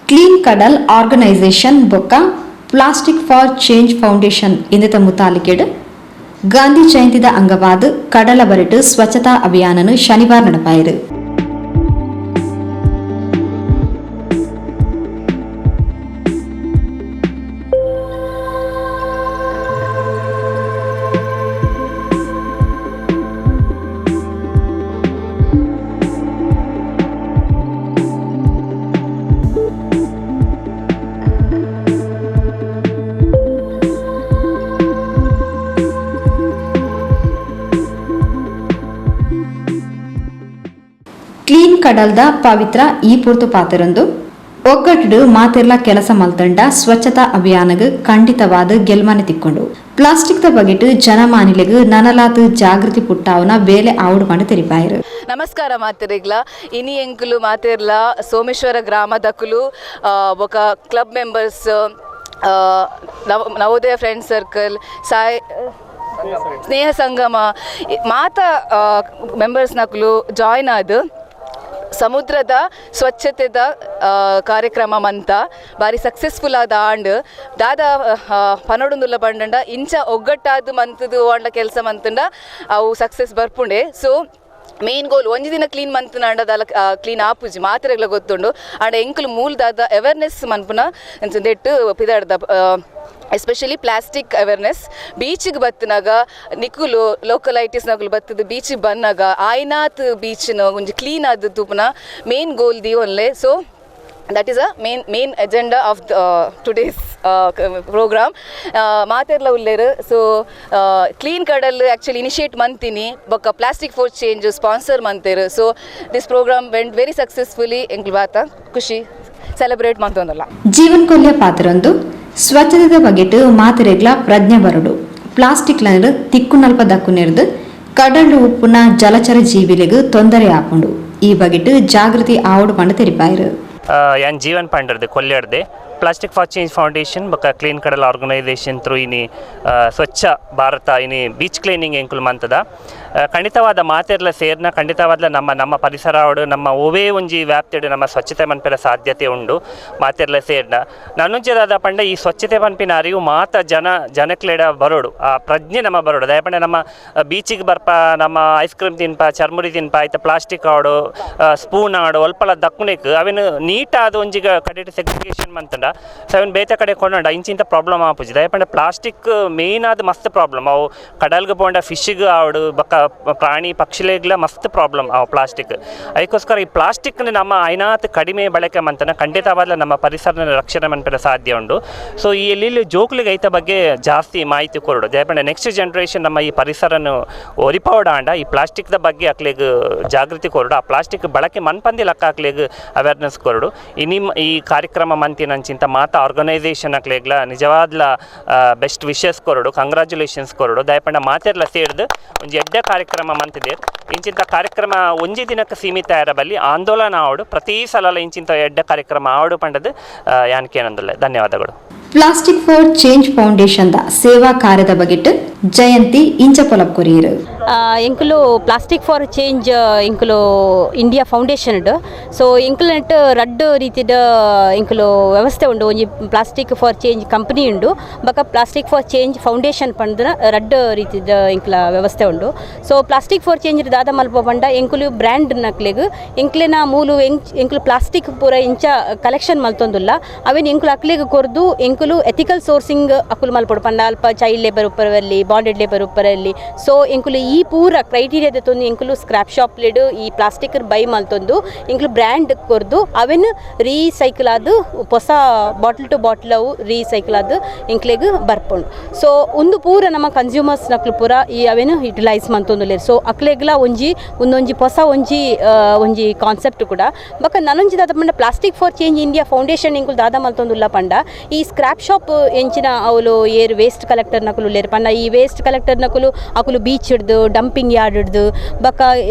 Clean Kadal organisation ಬೊಕ್ಕ plastic for change foundation ಇಂದೆತ ಮುತಾಲಿಕೆಡ್ ಗಾಂಧಿ ಜಯಂತಿದ ಅಂಗವಾದ್ ಕಡಲ ಬರಿಟ್ ಸ್ವಚ್ಛತಾ ಅಭಿಯಾನನು ಶನಿವಾರ ನಡಪಾಯಿರು. ಕ್ಲೀನ್ ಕಡಲ್ದ ಪವಿತ್ರ ಈ ಪೊರ್ತು ಪಾತೆರೊಂದು ಒಗ್ಗಟ್ಟು ಮಾತೆರ್ಲ ಕೆಲಸ ಮಲ್ತಂಡ ಸ್ವಚ್ಛತಾ ಅಭಿಯಾನಗ್ ಖಂಡಿತವಾದ ಗೆಲ್ಮನೆ ತಿಕ್ಕೊಂಡು ಪ್ಲಾಸ್ಟಿಕ್ the ಬಗೆಟ್ ಜನಮಾನಿಲೆಗ್ ನನಲಾತ್ ಜಾಗೃತಿ ಪುಟ್ಟಾವನ ಬೇಲೆ ಆವುಡು ಪಂಡ ತೆರಿಪಾಯರು. ನಮಸ್ಕಾರ ಮಾತೆರೆಗ್ಲ. ಇನಿ ಎಂಕುಲು ಮಾತೆರ್ಲ ಸೋಮೇಶ್ವರ ಗ್ರಾಮದಕುಲು ಬೊಕ club members, Navodaya friend circle, Sai ಸ್ನೇಹ ಸಂಗಮ ಮಾತ ಮೆಂಬರ್ಸ್ ನಕುಲು ಜಾಯ್ನ್ ಆದ್ ಸಮುದ್ರದ ಸ್ವಚ್ಛತೆದ ಕಾರ್ಯಕ್ರಮ ಮಂತ ಬಾರಿ ಸಕ್ಸಸ್ಫುಲ್ ಆದ ಆಂಡ್. ದಾದ ಪನೊಡುಂದುಲ್ಲ ಪಂಡಂಡ, ಇಂಚ ಒಗ್ಗಟ್ಟಾದ್ ಮಂತದು ಓಂಡ ಕೆಲಸ ಮಂತಂಡ ಅವು ಸಕ್ಸಸ್ ಬರ್ಪುಂಡೆ. ಸೊ ಮೇನ್ ಗೋಲ್ ಒಂಜಿ ದಿನ ಕ್ಲೀನ್ ಮಂತನಾಂಡ ದಾಲ ಕ್ಲೀನ್ ಆಪುಜಿ, ಮಾತೆರೆಗ್ಲ ಗೊತ್ತುಂಡು. ಆಂಡ ಎಂಕುಲು ಮೂಲ ದಾದ ಅವೇರ್ನೆಸ್ ಮನ್ಪುನ ಅಂಚ ಪಿದಾಡ್ದ, especially plastic awareness. ಬೀಚಿಗೆ ಬತ್ತನಾಗ ನಿಕುಲು ಲೋಕಲ್ ಐಟಿಸ್ ನಕುಲು ಬತ್ತದ ಬೀಚಿಗೆ ಬನ್ನಾಗ ಆಯ್ನಾತ್ ಬೀಚ್ನ ಒಂಜಿ ಕ್ಲೀನ್ ಆದ ತೂಪುನ main goal the only. So that is a main main agenda of the today's program. ಮಾತೆರ್ಲ ಉಲ್ಲೇರು. So clean ಕಡಲ್ ಆ್ಯಕ್ಚುಲಿ ಇನಿಷಿಯೇಟ್ ಮಂತೀನಿ ಬೊಕ್ಕ plastic for change sponsor ಮಂತೇರು. So this program went very successfully. ಎಂಕ್ಲು ಬಾತ ಖುಷಿ celebrate ಮಂತೊಂದಲ್ಲ. ಜೀವನ್ ಕೊಲ್ಯ ಪಾತೆರೊಂದು ಸ್ವಚ್ಛತೆದ ಬಗೆಟ್ ಮಾತೆರೆಗ್ಲ ಪ್ರಜ್ಞೆ ಬರಡು, plastic line ತಿಕ್ಕುನಲ್ಪ ದಕ್ಕು ನೆರ್ದು ಕಡಲು ಉಪ್ಪುನ ಜಲಚರ ಜೀವಿಲೆಗ್ ತೊಂದರೆ ಆಪುಂಡು, ಈ ಬಗೆಟ್ ಜಾಗೃತಿ ಆವಡು ಪಂಡ ತೆರಿಪಾಯರು. ಯಾನ್ ಜೀವನ್ ಪಂಡರ್ದೆ ಕೊಲ್ಯಾಡ್ದೆ. Plastic for change foundation ಬೊಕ್ಕ ಕ್ಲೀನ್ ಕಡಲ್ ಆರ್ಗನೈಸೇಷನ್ ಥ್ರೂ ಇನಿ ಸ್ವಚ್ಛ ಭಾರತ ಇನಿ ಬೀಚ್ ಕ್ಲೀನಿಂಗ್ ಎಂಕುಲು ಮಂತದ. ಖಂಡಿತವಾದ ಮಾತೆರ್ಲ ಸೇರ್ನ ಖಂಡಿತವಾದ ನಮ್ಮ ನಮ್ಮ ಪರಿಸರ ಆವಡು, ನಮ್ಮ ಒವೇ ಒಂಜಿ ವ್ಯಾಪ್ತಿಡ್ ನಮ್ಮ ಸ್ವಚ್ಛತೆ ಮನ್ಪೆರ ಸಾಧ್ಯತೆ ಉಂಡು ಮಾತೆರ್ಲ ಸೇರ್ನ. ನನೊಂಜಿ ಪಂಡ ಈ ಸ್ವಚ್ಛತೆ ಪನ್ಪಿನ ಅರಿವು ಮಾತ ಜನ ಜನಕ್ಲೆಡ ಬರೋಡು, ಆ ಪ್ರಜ್ಞೆ ನಮ್ಮ ಬರೋಡು. ದಯಪಂಡ ನಮ್ಮ ಬೀಚಿಗೆ ಬರ್ಪ, ನಮ್ಮ ಐಸ್ ಕ್ರೀಮ್ ತಿನ್ಪ, ಚರ್ಮುರಿ ತಿನ್ಪ, ಆಯ್ತ ಪ್ಲಾಸ್ಟಿಕ್ ಆಡು, ಸ್ಪೂನ್ ಆಡು, ಅಲ್ಪಲ ದಕ್ಕುನೆಕ್ ಅವೆನ್ ನೀಟಾದ ಒಂಜಿ ಕಡೆಟ್ ಸೆಗ್ರಿಗೇಷನ್ ಮಂತಂಡ, ಸೊ ಅವೆನ್ ಬೇತೆ ಕಡೆ ಕೊಂಡಂಡ ಇಂಚಿಂತ ಪ್ರಾಬ್ಲಮ್ ಆಪುಜಿ. ದಯಪಂಡ ಪ್ಲಾಸ್ಟಿಕ್ ಮೇನ್ ಆದ ಮಸ್ತ್ ಪ್ರಾಬ್ಲಮ್. ಅವು ಕಡಲ್ಗೆ ಪೋಂಡ ಫಿಶ್ಗೆ ಆವಡು, ಬೊಕ್ಕ ಪ್ರಾಣಿ ಪಕ್ಷಿಲೆಗ್ಲ ಮಸ್ತ್ ಪ್ರಾಬ್ಲಮ್ ಅವು ಪ್ಲಾಸ್ಟಿಕ್. ಅದಕ್ಕೋಸ್ಕರ ಈ ಪ್ಲಾಸ್ಟಿಕ್ ನಮ್ಮ ಐನಾತ್ ಕಡಿಮೆ ಬಳಕೆ ಮಂತನ ಖಂಡಿತವಾದ ನಮ್ಮ ಪರಿಸರನ ರಕ್ಷಣೆ ಮನ್ಪೆರ ಸಾಧ್ಯ ಉಂಡು. ಸೊ ಈ ಎಲ್ಲಿ ಜೋಕ್ಲಿಗೆ ಐತ ಬಗ್ಗೆ ಜಾಸ್ತಿ ಮಾಹಿತಿ ಕೊರಡು. ದಯಪಂಡ ನೆಕ್ಸ್ಟ್ ಜನರೇಷನ್ ನಮ್ಮ ಈ ಪರಿಸರನ ಒರಿಪಾವಡ ಈ ಪ್ಲಾಸ್ಟಿಕ್ದ ಬಗ್ಗೆ ಅಕ್ಲೆಗ್ ಜಾಗೃತಿ ಕೊರಡು, ಆ ಪ್ಲಾಸ್ಟಿಕ್ ಬಳಕೆ ಮನ್ಪಂದಿ ಲಕ್ಕ ಅಕ್ಲೆಗ್ ಅವೇರ್ನೆಸ್ ಕೊರಡು. ಈ ನಿಮ್ಮ ಈ ಕಾರ್ಯಕ್ರಮ ಮಂತಿನಂಚಿಂತ ಮಾತ ಆರ್ಗನೈಸೇಷನ್ ಅಕ್ಲೆಗ್ಲ ನಿಜವಾದ್ಲ ಬೆಸ್ಟ್ ವಿಶಸ್ ಕೊರಡು, ಕಂಗ್ರ್ಯಾಚುಲೇಷನ್ಸ್ ಕೊರಡು. ದಯಪಂಡ ಮಾತೆರ್ಲ ಸೇರ್ದು ಒಂಜಿ ಎಡ್ಡೆ ಕಾರ್ಯಕ್ರಮ ಮಂತಿದೆ. ಇಂಚಿಂತ ಕಾರ್ಯಕ್ರಮ ಒಂಜಿ ದಿನಕ್ಕೆ ಸೀಮಿತ ಬಲ್ಲಿ, ಆಂದೋಲನ ಆವಡು, ಪ್ರತಿ ಸಲ ಇಂಚಿಂತ ಎಡ್ಡೆ ಕಾರ್ಯಕ್ರಮ ಆವಡು ಪಂಡದು ಯಾನ್ಕೇನಂದಲ್ಲ. ಧನ್ಯವಾದಗಳು. Plastic for change foundation the ಸೇವಾ ಕಾರ್ಯದ ಬಗೆಟ್ ಜಯಂತಿ ಇಂಚ ಪೊಲಬು ಕೊರಿಯರು. ಎಂಕುಲು plastic for change ಎಂಕುಲು India foundation. So ಎಂಕುಲು ನೆಟ್ ರಡ್ಡ್ ರೀತಿದ ಎಂಕುಲು ವ್ಯವಸ್ಥೆ ಉಂಡು. ಒಂಜಿ plastic for change company ಉಂಡು, ಬೊಕ plastic for change foundation ಪಂಡ್ನ ರಡ್ಡ್ ರೀತಿದ ಎಂಕ್ಲ ವ್ಯವಸ್ಥೆ ಉಂಡು. So plastic for change ದಾದ ಮಲ್ಪ ಪಂಡ, ಎಂಕುಲು ಬ್ರ್ಯಾಂಡ್ ನಕ್ಲೆಗ್ ಎಂಕ್ಲೆನ ಮೂಲು ಎಂಕುಲು ಪ್ಲಾಸ್ಟಿಕ್ ಪೂರ ಇಂಚ ಕಲೆಕ್ಷನ್ ಮಲ್ತೊಂದುಲ್ಲ, ಅವೆನ್ ಎಂಕುಲು ಅಕ್ಲೆಗ್ ಕೊರ್ದು ಎಂಕುಲು ಎಥಿಕಲ್ ಸೋರ್ಸಿಂಗ್ ಅಕುಲು ಮಲ್ಪೊಡು. ಪಂಡ ಅಲ್ಪ ಚೈಲ್ಡ್ ಲೇಬರ್ ಉಪ್ಪರಲ್ಲಿ, ಬಾಂಡೆಡ್ ಲೇಬರ್ ಉಪ್ಪರಲ್ಲಿ. ಸೊ ಎಂಕುಲು ಈ ಪೂರ ಕ್ರೈಟೀರಿಯಾ ದೆತ್ತೊಂದು ಎಂಕುಲು ಸ್ಕ್ರಾಪ್ ಶಾಪ್ ಲೆಡ್ ಈ ಪ್ಲಾಸ್ಟಿಕ್ ಬೈ ಮಲ್ತೊಂದು ಎಂಕುಲು ಬ್ರ್ಯಾಂಡ್ ಕೊರ್ದು ಅವೆನ್ ರೀಸೈಕಲ್ ಆದ್ ಹೊಸ bottle to bottle ಅವು ರೀಸೈಕಲ್ ಆದ್ ಎಂಕ್ಲೆಗ್ ಬರ್ಪುಂಡು. ಸೊ ಉಂದು ಪೂರ ನಮ್ಮ ಕನ್ಸ್ಯೂಮರ್ಸ್ ನಕ್ಲು ಪೂರ ಈ ಅವೆನ್ ಯುಟಿಲೈಸ್ ಮಲ್ತೊಂದುಲ್ಲೆರ್. ಸೊ ಅಕ್ಲೆಗ್ಲ ಒಂಜಿ ಉಂದೊಂಜಿ ಹೊಸ ಒಂಜಿ ಒಂಜಿ ಕಾನ್ಸೆಪ್ಟ್ ಕೂಡ. ಬೊಕ ನನೊಂಜಿ ದಾದ ಪಂಡ, plastic for change India foundation ಎಂಕುಲು ದಾದ ಮಲ್ತೊಂದುಲ್ಲ ಪಂಡ, ಈ ಸ್ಕ್ರಾಪ್ ಶಾಪ್ ಎಂಚಿನ ಅವಳು ಏರ್ ವೇಸ್ಟ್ ಕಲೆಕ್ಟರ್ ನಕುಲು ಉಲ್ಲೆರ್ ಪಂಡ, ಈ ವೇಸ್ಟ್ ಕಲೆಕ್ಟರ್ ನಕುಲು ಅಕುಲು ಬೀಚ್ ಹಿಡ್ದು Dumping yard ಹಿಡ್ದು ಬೊಕ್ಕ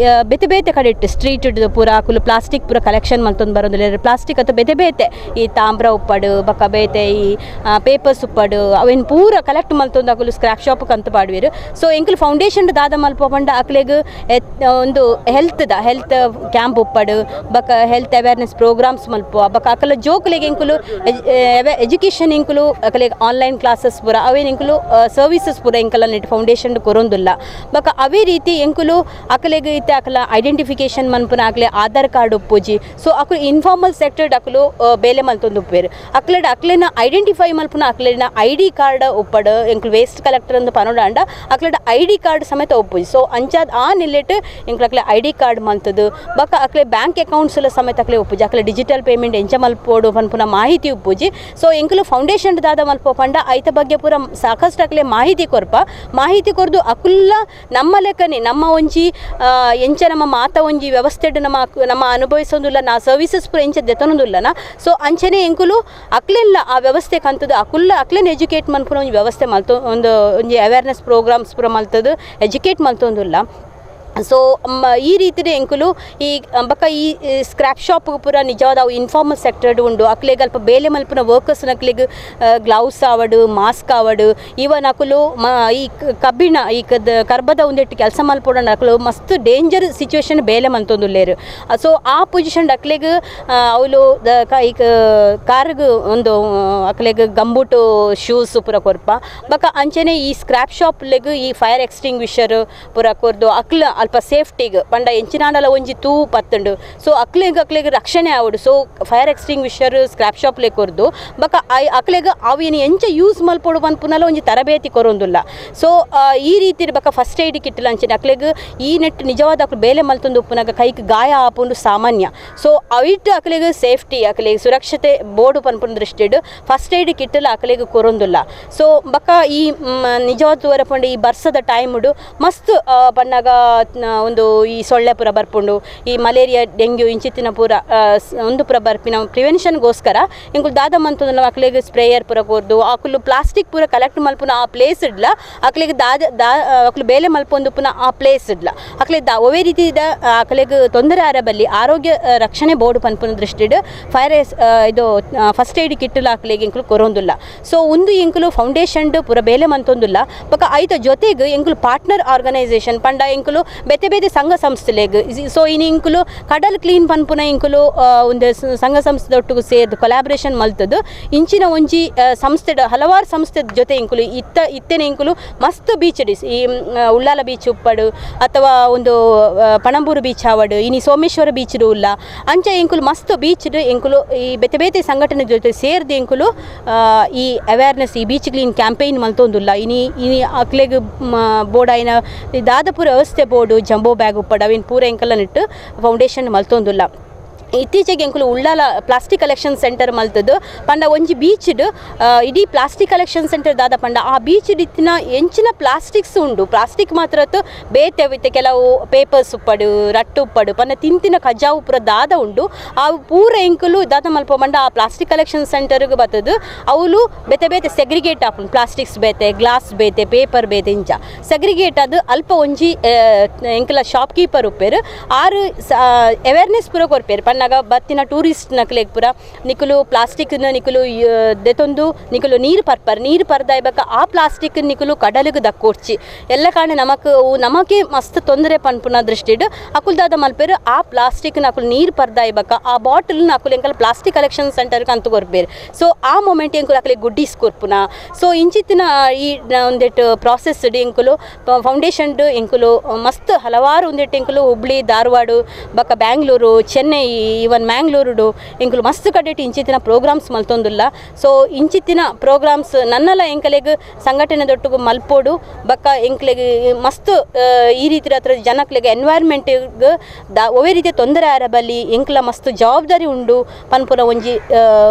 ಬೇತೆ ಬೇತೆ ಕಡೆ ಇಟ್ಟು ಸ್ಟ್ರೀಟ್ ಹಿಡ್ದು ಪೂರ ಅಕುಲು ಪ್ಲಾಸ್ಟಿಕ್ ಪೂರ ಕಲೆಕ್ಷನ್ ಮಲ್ತೊಂದು ಬರೋದಿಲ್ಲ. ಪ್ಲಾಸ್ಟಿಕ್ ಅಥವಾ ಬೇತೆ ಬೇತೆ ಈ ತಾಮ್ರ ಉಪ್ಪಡು ಬೊಕ್ಕ ಬೇತೆ ಈ ಪೇಪರ್ಸ್ ಉಪ್ಪಡು ಅವೇನು ಪೂರ ಕಲೆಕ್ಟ್ ಮಲ್ತೊಂದು ಅಕುಲು ಸ್ಕ್ರಾಪ್ ಶಾಪ್ ಕಂತ ಪಾಡುವೆರ್. ಸೊ ಎಂಕುಲು ಫೌಂಡೇಶನ್ ದಾದ ಮಲ್ಪ ಪಂಡ ಅಕ್ಲೆಗ್ ಒಂದು ಹೆಲ್ತ್ದ ಹೆಲ್ತ್ ಕ್ಯಾಂಪ್ ಉಪ್ಪಡು ಬೊಕ್ಕ health awareness programmes ಮಲ್ಪುವ. ಬೊಕ್ಕ ಅಕಲ ಜೋಕುಲೆಗ್ ಎಂಕುಲು ಎಜುಕೇಷನ್ ಎಂಕುಲು ಅಕಲೆಗ್ ಆನ್ಲೈನ್ ಕ್ಲಾಸಸ್ ಪೂರ ಅವೇನು ಎಂಕುಲು ಸರ್ವಿಸಸ್ ಪೂರ ಎಂಕಲ ನೆಟ್ ಫೌಂಡೇಶನ್ ಕೊರೊಂದುಲ್ಲ. ಬೊಕ್ಕ ಅವೇ ರೀತಿ ಎಂಕುಲು ಅಕಲೆಗ್ ಇತ್ತೆ ಅಕಲ ಐಡೆಂಟಿಫಿಕೇಷನ್ ಮನ್ಪುನ ಅಕ್ಲೆ ಆಧಾರ್ ಕಾರ್ಡ್ ಉಪ್ಪುಜಿ. ಸೊ ಅಕುಲು ಇನ್ಫಾರ್ಮಲ್ ಸೆಕ್ಟರ್ ಅಕುಲು ಬೇಲೆ ಮಲ್ತೊಂದು ಉಪ್ಪುವೆರ್. ಅಕ್ಲೆಡ್ ಅಕ್ಲೆನ ಐಡೆಂಟಿಫೈ ಮಲ್ಪುನ ಅಕ್ಲೆನ ಐಡಿ ಕಾರ್ಡ್ ಉಪ್ಪಡು. ಎಂಕುಲು ವೇಸ್ಟ್ ಕಲೆಕ್ಟರ್ ಅಂದ್ ಪನೊಡಾಂಡ ಅಕ್ಲೆಡ್ ಐಡಿ ಕಾರ್ಡ್ ಸಮೇತ ಉಪ್ಪುಜಿ. ಸೊ ಅಂಚಾದ್ ಆ ನಿಲೆಟ್ ಎಂಕುಲು ಅಕ್ಲೆ ಐಡಿ ಕಾರ್ಡ್ ಮಲ್ತದು. ಬೊಕ್ಕ ಅಕ್ಲೆ ಬ್ಯಾಂಕ್ ಅಕೌಂಟ್ಸ್ ಎಲ್ಲ ಸಮೇತ ಅಕ್ಲೆ ಉಪ್ಪುಜಿ. ಅಕ್ಲೆ ಡಿಜಿಟಲ್ ಪೇಮೆಂಟ್ ಎಂಚ ಮಲ್ಪೋಡು ಪನ್ಪುನ ಮಾಹಿತಿ ಉಪ್ಪುಜಿ. ಸೊ ಎಂಕುಲು ಫೌಂಡೇಶನ್ ದಾದ ಮಲ್ಪ ಪಂಡ ಐತ ಬಗ್ಗೆ ಪೂರ ಸಾಕಷ್ಟು ಅಕ್ಲೆ ಮಾಹಿತಿ ಕೊರ್ಪ. ಮಾಹಿತಿ ಕೊರ್ದು ಅಕುಲ್ಲ ನಮ್ಮ ಲೆಕ್ಕನೆ ನಮ್ಮ ಒಂಜಿ ಎಂಚ ನಮ್ಮ ಮಾತ ಒಂಜಿ ವ್ಯವಸ್ಥೆಡ್ ನಮ್ಮ ನಮ್ಮ ಅನುಭವಿಸೋದಿಲ್ಲ ನಾ ಸರ್ವಿಸಸ್ ಪೂರ ಎಂಚ ದೆತೊನೊಂದುಲ್ಲನ, ಸೊ ಅಂಚನೆ ಎಂಕುಲು ಅಕ್ಲೆಲ್ಲ ಆ ವ್ಯವಸ್ಥೆ ಕಂತದು ಅಕುಲ್ಲ ಅಕ್ಲೆನ್ ಎಜುಕೇಟ್ ಮನ್ಪುನ ಒಂಜಿ ವ್ಯವಸ್ಥೆ ಮಲ್ತೊ ಒಂದು ಒಂಜಿ ಅವೇರ್ನೆಸ್ ಪ್ರೋಗ್ರಾಮ್ಸ್ ಪೂರ ಮಲ್ತದು ಎಜುಕೇಟ್ ಮಲ್ತೊಂದುಲ್ಲ. ಸೊ ಈ ರೀತಿದ ಎಂಕುಲು ಈ ಬೊಕ್ಕ ಈ ಸ್ಕ್ರಾಪ್ ಶಾಪ್ ಪೂರ ನಿಜವಾದ ಅವು ಇನ್ಫಾರ್ಮಲ್ ಸೆಕ್ಟರ್ಡ್ ಉಂಡು. ಅಕ್ಲೆಗ್ ಅಲ್ಪ ಬೇಲೆ ಮಲ್ಪುನ ವರ್ಕರ್ಸ್ ನಕ್ಲೆಗ್ ಗ್ಲೌಸ್ ಆವಡ್, ಮಾಸ್ಕ್ ಆವಡ್, ಈವನ್ ಅಕುಲು ಈ ಕಬ್ಬಿಣ ಈ ಕರ್ಬದ ಉಂದೆಟ್ ಕೆಲಸ ಮಲ್ಪೊಡಂಡ ಅಕುಲು ಮಸ್ತ್ ಡೇಂಜರ್ ಸಿಚುವೇಶನ್ ಬೇಲೆ ಮಲ್ತೊಂದುಲ್ಲೆರ್. ಸೊ ಆ ಪೊಸಿಷನ್ ಅಕ್ಲೆಗ್ ಅವ್ಲು ಈ ಕಾರ್ಗ್ ಒಂದು ಅಕ್ಲೆಗ್ ಗಂಬೂಟು ಶೂಸ್ ಪೂರ ಕೊರ್ಪ. ಬೊಕ್ಕ ಅಂಚನೆ ಈ ಸ್ಕ್ರಾಪ್ ಶಾಪ್ಲೆಗ್ ಈ ಫೈರ್ ಎಕ್ಸ್ಟಿಂಗ್ವಿಷರ್ ಪೂರ ಕೊರ್ದು ಅಕ್ಲ ಅಲ್ಪ ಸೇಫ್ಟಿಗ್ ಪಂಡ ಎಂಚಿನಾಂಡಲ ಒಂಜಿ ತೂ ಪತ್ತುಂಡು, ಸೊ ಅಕ್ಲೆಗ್ ಅಕ್ಲೆಗ್ ರಕ್ಷಣೆ ಆವಡು. So fire extinguisher scrap ಶಾಪ್ಲೆ ಕೊರ್ದು ಬೊಕ್ಕ ಅಕ್ಲೆಗ್ ಅವೇನು ಎಂಚ ಯೂಸ್ ಮಲ್ಪೊಡು ಪನ್ಪುನಲ ಒಂಜಿ ತರಬೇತಿ ಕೊರೊಂದುಲ್ಲ. ಸೊ ಈ ರೀತಿ ಬೊಕ್ಕ first aid kit ಅಂಚನೆ ಅಕ್ಲೆಗ್ ಈ ನೆಟ್ ನಿಜವಾದ ಅಕ್ಲು ಬೇಲೆ ಮಲ್ತೊಂದು ಉಪ್ಪುನಗ ಕೈಕ್ ಗಾಯ ಆಪುಂಡು ಸಾಮಾನ್ಯ. ಸೊ ಅವಿಟ್ ಅಕ್ಲೆಗ್ ಸೇಫ್ಟಿ ಅಕ್ಲೆಗ್ ಸುರಕ್ಷತೆ ಬೋಡು ಪನ್ಪುನ ದೃಷ್ಟಿಡ್ ಫಸ್ಟ್ ಏಡ್ ಕಿಟ್ಟಲ ಅಕ್ಲೆಗ್ ಕೊರೊಂದುಲ್ಲ. ಸೊ ಬೊಕ್ಕ ಈ ನಿಜವಾದ ತೂವರೆ ಪಂಡ ಈ ಬರ್ಸದ ಟೈಮುಡು ಮಸ್ತ್ ಪನ್ನಗ ಒಂದು ಈ ಸೊಳ್ಳೆ ಪೂರ ಬರ್ಪುಂಡು, ಈ ಮಲೇರಿಯಾ, ಡೆಂಗ್ಯೂ ಇಂಚಿತ್ತಿನ ಪೂರ ಒಂದು ಪೂರ ಬರ್ಪಿನ ಪ್ರಿವೆನ್ಷನ್ಗೋಸ್ಕರ ಎಂಕುಲು ದಾದ ಮಂತೊಂದುಲ್ಲ, ಅಕ್ಲೆಗ್ ಸ್ಪ್ರೇಯರ್ ಪೂರ ಕೊರ್ದು ಅಕುಲು ಪ್ಲಾಸ್ಟಿಕ್ ಪೂರ ಕಲೆಕ್ಟ್ ಮಲ್ಪುನ ಆ ಪ್ಲೇಸ್ ಇಡ್ಲ ಅಕ್ಲೆಗ್ ದಾದ ದಾ ಅಕುಲು ಬೇಲೆ ಮಲ್ಪೊಂದುಪ್ಪುನ ಆ ಪ್ಲೇಸ್ ಇಡ್ಲ ಅಕ್ಲೆಗ್ ದಾ ಒವೇ ರೀತಿದ ಅಕ್ಲೆಗ್ ತೊಂದರೆ ಆರಬಲ್ಲಿ ಆರೋಗ್ಯ ರಕ್ಷಣೆ ಬೋರ್ಡ್ ಪನ್ಪುನ ದೃಷ್ಟಿಡ್ ಫೈರ್ ಇದು ಫಸ್ಟ್ ಏಡ್ ಕಿಟ್ಟುಲ ಅಕ್ಲೆಗ್ ಎಂಕುಲು ಕೊರೊಂದುಲ್ಲ. ಸೊ ಉಂದು ಎಂಕುಲು ಫೌಂಡೇಶನ್ ಪೂರ ಬೇಲೆ ಮಂತೊಂದುಲ್ಲ. ಬೊಕ್ಕ ಐತ ಜೊತೆಗ್ ಎಂಕುಲು ಪಾರ್ಟ್ನರ್ ಆರ್ಗನೈಸೇಷನ್ ಪಂಡ ಎಂಕುಲು ಬೇತೆ ಬೇತೆ ಸಂಘ ಸಂಸ್ಥೆಲೆಗ್. ಸೊ ಇನಿ ಇಂಕುಲು ಕಡಲ್ ಕ್ಲೀನ್ ಪನ್ಪುನ ಇಂಕುಲು ಒಂದು ಸಂಘ ಸಂಸ್ಥೆದೊಟ್ಟುಗು ಸೇರ್ದು ಕೊಲಾಬ್ರೇಷನ್ ಮಲ್ತದು ಇಂಚಿನ ಒಂಜಿ ಸಂಸ್ಥೆಡ್ ಹಲವಾರು ಸಂಸ್ಥೆ ಜೊತೆ ಇಂಕುಲು ಇತ್ತ ಇತ್ತನೆ ಇಂಕುಲು ಮಸ್ತ್ ಬೀಚ್ ಈ ಉಳ್ಳಾಲ ಬೀಚ್ ಉಪ್ಪಡು ಅಥವಾ ಒಂದು ಪಣಂಬೂರು ಬೀಚ್ ಆವಡು, ಇನಿ ಸೋಮೇಶ್ವರ ಬೀಚ್ ಉಲ್ಲ. ಅಂಚ ಇಂಕುಲು ಮಸ್ತ್ ಬೀಚ್ ಇಂಕುಲು ಈ ಬೇತೆ ಬೇತೆ ಸಂಘಟನೆ ಜೊತೆ ಸೇರ್ದು ಇಂಕುಲು ಈ ಅವೇರ್ನೆಸ್ ಈ beach clean campaign ಮಲ್ತೊಂದುಲ್ಲ. ಇನಿ ಇನಿ ಅಕ್ಲೆಗ್ ಬೋಡಾಯಿನ ದಾದಪುರ ವ್ಯವಸ್ಥೆ board jumbo bag ಉಪ್ಪಡು ಅವಿನ ಪೂರ ಎಂಕಲ ನೆಟ್ಟು ಫೌಂಡೇಶನ್ ಮಲ್ತೊಂದುಲ್ಲ. ಇತ್ತೀಚೆಗೆ ಎಂಕುಲು ಉಳ್ಳಾಲ plastic collection centre ಮಲ್ತದ್ದು ಪಂಡ ಒಂಜಿ ಬೀಚ್ಡ್ ಇಡೀ plastic collection centre ದಾದ ಪಂಡ ಆ ಬೀಚ್ ಇತ್ತಿನ ಎಂಚಿನ ಪ್ಲಾಸ್ಟಿಕ್ಸ್ ಉಂಡು, ಪ್ಲಾಸ್ಟಿಕ್ ಮಾತ್ರ ಬೇತೆ ಇತ್ತೆ ಕೆಲವು ಪೇಪರ್ಸ್ ಉಪ್ಪಡು, ರಟ್ಟು ಉಪ್ಪಡು, ಪಂಡ ತಿಂತಿನ ಕಜಾವು ಪೂರ ದಾದ ಉಂಡು ಆ ಪೂರ ಎಂಕುಲು ದಾದ ಮಲ್ಪ ಪಂಡ ಆ ಪ್ಲಾಸ್ಟಿಕ್ ಕಲೆಕ್ಷನ್ ಸೆಂಟರ್ಗೆ ಬತ್ತದು ಅವುಲು ಬೇತೆ ಬೇತೆ ಸೆಗ್ರಿಗೇಟ್ ಆಪುಂಡು. ಪ್ಲಾಸ್ಟಿಕ್ಸ್ ಬೇತೆ, ಗ್ಲಾಸ್ ಬೇತೆ, ಪೇಪರ್ ಬೇತೆ, ಇಂಚ ಸೆಗ್ರಿಗೇಟ್ ಅದು ಅಲ್ಪ ಒಂಜಿ ಎಂಕಲ ಶಾಪ್ ಕೀಪರ್ ಉಪ್ಪೇರು ಆರು ಅವೇರ್ನೆಸ್ ಪೂರ ಕೊರ್ಪೇರು. ಪನ್ನಗ ಬತ್ತಿನ ಟೂರಿಸ್ಟ್ ನಕ್ಲೆಗ್ ಪೂರ ನಿಕುಲು ಪ್ಲಾಸ್ಟಿಕ್ ನಿಕುಲು ದೆತೊಂದು ನಿಕುಲು ನೀರು ಪರ್ಪರ್, ನೀರು ಪರ್ದಾಯ್ಬಕ ಆ ಪ್ಲಾಸ್ಟಿಕ್ ನಿಕುಲು ಕಡಲಿಗೆ ದಕ್ಕೋಡ್ಚಿ, ಎಲ್ಲ ಕಾರಣ ನಮಕ್ ಅವು ನಮಕೆ ಮಸ್ತ್ ತೊಂದರೆ ಪನ್ಪುನ ದೃಷ್ಟಿಡ್ ಅಕುಲು ದಾದ ಮಲ್ಪೇರು ಆ ಪ್ಲಾಸ್ಟಿಕ್ ಅಕುಲು ನೀರು ಪರ್ದಾಯ್ಬಕ ಆ ಬಾಟಲ್ ಅಕುಲು ಎಂಕಲ್ ಪ್ಲಾಸ್ಟಿಕ್ ಕಲೆಕ್ಷನ್ ಸೆಂಟರ್ಗೆ ಅಂತು ಕೊರ್ಪೇರು. ಸೊ ಆ ಮೊಮೆಂಟ್ ಎಂಕುಲು ಅಕುಲು ಗುಡ್ಡೀಸ್ ಕೊರ್ಪುನ. ಸೊ ಇಂಚಿತ್ತಿನ ಈ ಒಂದೆಟ್ ಪ್ರಾಸೆಸ್ ಎಂಕುಲು ಫೌಂಡೇಶನ್ ಎಂಕುಲು ಮಸ್ತ್ ಹಲವಾರು ಒಂದೆಟ್ ಎಂಕುಲು ಹುಬ್ಳಿ, ಧಾರವಾಡ, ಬೊಕ್ಕ ಬ್ಯಾಂಗ್ಳೂರು, ಚೆನ್ನೈ, ಈವನ್ ಮ್ಯಾಂಗ್ಳೂರುಡು ಎಂಕುಲು ಮಸ್ತ್ ಕಡೆಟ್ ಇಂಚಿತ್ತಿನ ಪ್ರೋಗ್ರಾಮ್ಸ್ ಮಲ್ತೊಂದುಲ್ಲ. ಸೊ ಇಂಚಿತ್ತಿನ ಪ್ರೋಗ್ರಾಮ್ಸ್ ನನ್ನಲ ಎಂಕಲೆಗ್ ಸಂಘಟನೆದೊಟ್ಟುಗು ಮಲ್ಪೋಡು. ಬೊಕ್ಕ ಎಂಕ್ಲೆಗ್ ಮಸ್ತ್ ಈ ರೀತಿ ಹತ್ರ ಜನಕ್ಲೆಗ್ ಎನ್ವೈರ್ಮೆಂಟ್ ದಾ ಒವ್ವೇ ರೀತಿಯ ತೊಂದರೆ ಆರಬಲ್ಲಿ ಎಂಕ್ಲ ಮಸ್ತ್ ಜವಾಬ್ದಾರಿ ಉಂಡು ಪನ್ಪುನ ಒಂಜಿ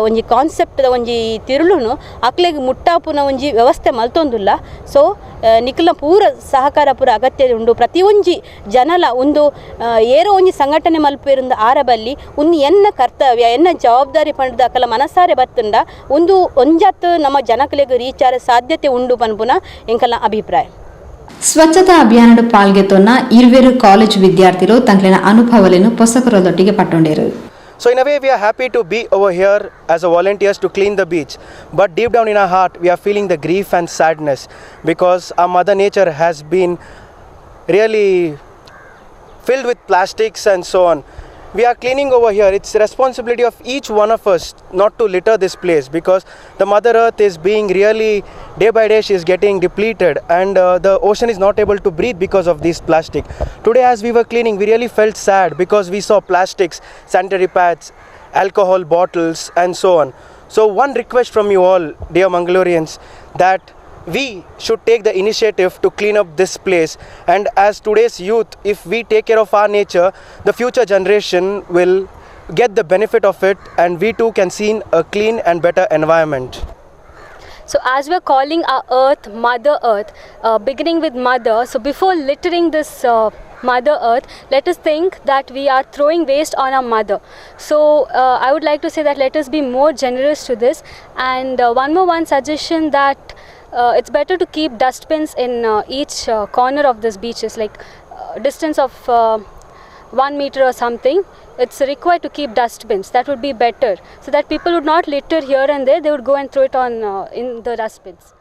ಒಂಜಿ ಕಾನ್ಸೆಪ್ಟ್ದ ಒಂಜಿ ತಿರುಳುನು ಅಕ್ಲೆಗ್ ಮುಟ್ಟಾಪುನ ಒಂಜಿ ವ್ಯವಸ್ಥೆ ಮಲ್ತೊಂದುಲ್ಲ. ಸೊ ನಿಕ್ಲ ಪೂರ ಸಹಕಾರ ಪೂರ ಅಗತ್ಯ ಉಂಡು. ಪ್ರತಿಯೊಂಜಿ ಜನಲ ಒಂದು ಏರೋ ಒಂಜಿ ಸಂಘಟನೆ ಮಲ್ಪೇರಿಂದ ಆರಬಲ್ಲಿ ಒಂದು ಎನ್ನ ಕರ್ತವ್ಯ ಎನ್ನ ಜವಾಬ್ದಾರಿ ಪಂಡ್ದು ಅಕಲ ಮನಸಾರೆ ಬತ್ತುಂಡ ಒಂದು ಒಂಜತ್ ನಮ್ಮ ಜನಕ್ಲೆಗ್ ರೀಚಾರ ಸಾಧ್ಯತೆ ಉಂಡು ಪನ್ಪುನ ಎಂಕಲ್ನ ಅಭಿಪ್ರಾಯ. ಸ್ವಚ್ಛತಾ ಅಭಿಯಾನಡ್ ಪಾಲ್ಗೆತೊನ್ನ ಇರ್ವೆರು college ವಿದ್ಯಾರ್ಥಿಲು ತಂಕ್ಲೆನ ಅನುಭವಲೆನ್ ಪೊಸಕರೊದೊಟ್ಟಿಗೆ ಪಟ್ಟೊಂಡೇರು. So in a way, we are happy to be over here as a volunteers to clean the beach. But deep down in our heart, we are feeling the grief and sadness because our mother nature has been really filled with plastics and so on. We are cleaning over here. It's the responsibility of each one of us not to litter this place because the Mother Earth is being really, day by day, she is getting depleted and the ocean is not able to breathe because of this plastic. Today, as we were cleaning, we really felt sad because we saw plastics, sanitary pads, alcohol bottles, and so on. So, one request from you all, dear Mangaloreans, that we should take the initiative to clean up this place, and as today's youth, if we take care of our nature, the future generation will get the benefit of it and we too can see a clean and better environment. So, as we're calling our earth Mother Earth, beginning with mother, so before littering this Mother Earth, let us think that we are throwing waste on our mother. So, I would like to say that let us be more generous to this. And one more one suggestion, that it's better to keep dustbins in each corner of this beaches, like distance of 1 meter or something. It's required to keep dustbins. That would be better, so that people would not litter here and there. They would go and throw it on in the dustbins.